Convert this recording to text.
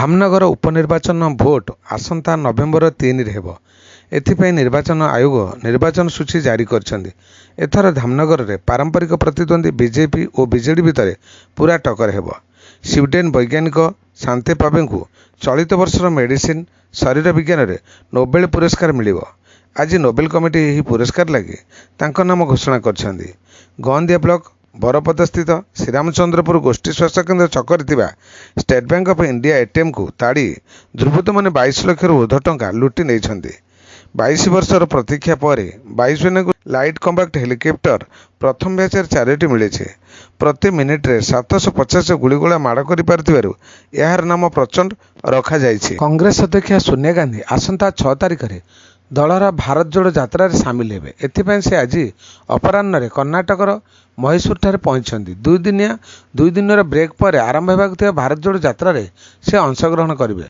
ଧାମନଗର ଉପନିର୍ବାଚନ ଭୋଟ୍ ଆସନ୍ତା ନଭେମ୍ବର 3ରେ ହେବ। ଏଥିପାଇଁ ନିର୍ବାଚନ ଆୟୋଗ ନିର୍ବାଚନ ସୂଚୀ ଜାରି କରିଛନ୍ତି। ଏଥର ଧାମନଗରରେ ପାରମ୍ପରିକ ପ୍ରତିଦ୍ୱନ୍ଦ୍ୱୀ ବିଜେପି ଓ ବିଜେଡି ଭିତରେ ପୂରା ଟକ୍କର ହେବ। ସ୍ୱିଡେନ୍ ବୈଜ୍ଞାନିକ ସ୍ୱାନ୍ତେ ପାବେଙ୍କୁ ଚଳିତ ବର୍ଷର ମେଡିସିନ୍ ଶରୀର ବିଜ୍ଞାନରେ ନୋବେଲ ପୁରସ୍କାର ମିଳିବ। ଆଜି ନୋବେଲ କମିଟି ଏହି ପୁରସ୍କାର ଲାଗି ତାଙ୍କ ନାମ ଘୋଷଣା କରିଛନ୍ତି। ଗଁଦିଆ ବ୍ଲକ ବରପଦାସ୍ଥିତ ଶ୍ରୀରାମଚନ୍ଦ୍ରପୁର ଗୋଷ୍ଠୀ ସ୍ୱାସ୍ଥ୍ୟକେନ୍ଦ୍ର ଛକରେ ଥିବା ଷ୍ଟେଟ୍ ବ୍ୟାଙ୍କ ଅଫ୍ ଇଣ୍ଡିଆ ଏଟିଏମ୍କୁ ତାଡ଼ି ଦୁର୍ବୃତ୍ତମାନେ 22 ଲକ୍ଷରୁ ଉର୍ଦ୍ଧ୍ୱ ଟଙ୍କା ଲୁଟି ନେଇଛନ୍ତି। 22 ବର୍ଷର ପ୍ରତୀକ୍ଷା ପରେ ବାୟୁସେନାକୁ ଲାଇଟ୍ କମ୍ବାଟ୍ ହେଲିକପ୍ଟର ପ୍ରଥମ ବ୍ୟାଚ୍ର ଚାରୋଟି ମିଳିଛି। ପ୍ରତି ମିନିଟ୍ରେ 750 ଗୁଳିଗୋଳା ମାଡ଼ କରିପାରୁଥିବାରୁ ଏହାର ନାମ ପ୍ରଚଣ୍ଡ ରଖାଯାଇଛି। କଂଗ୍ରେସ ଅଧ୍ୟକ୍ଷା ସୋନିଆ ଗାନ୍ଧୀ ଆସନ୍ତା 6 ତାରିଖରେ ଦଳର ଭାରତ ଯୋଡ଼ୋ ଯାତ୍ରାରେ ସାମିଲ ହେବେ। ଏଥିପାଇଁ ସେ ଆଜି ଅପରାହ୍ନରେ କର୍ଣ୍ଣାଟକର ମହୀଶୂରଠାରେ ପହଞ୍ଚିଛନ୍ତି। 2 ଦିନର ବ୍ରେକ୍ ପରେ ଆରମ୍ଭ ହେବାକୁ ଥିବା ଭାରତ ଯୋଡ଼ୋ ଯାତ୍ରାରେ ସେ ଅଂଶଗ୍ରହଣ କରିବେ।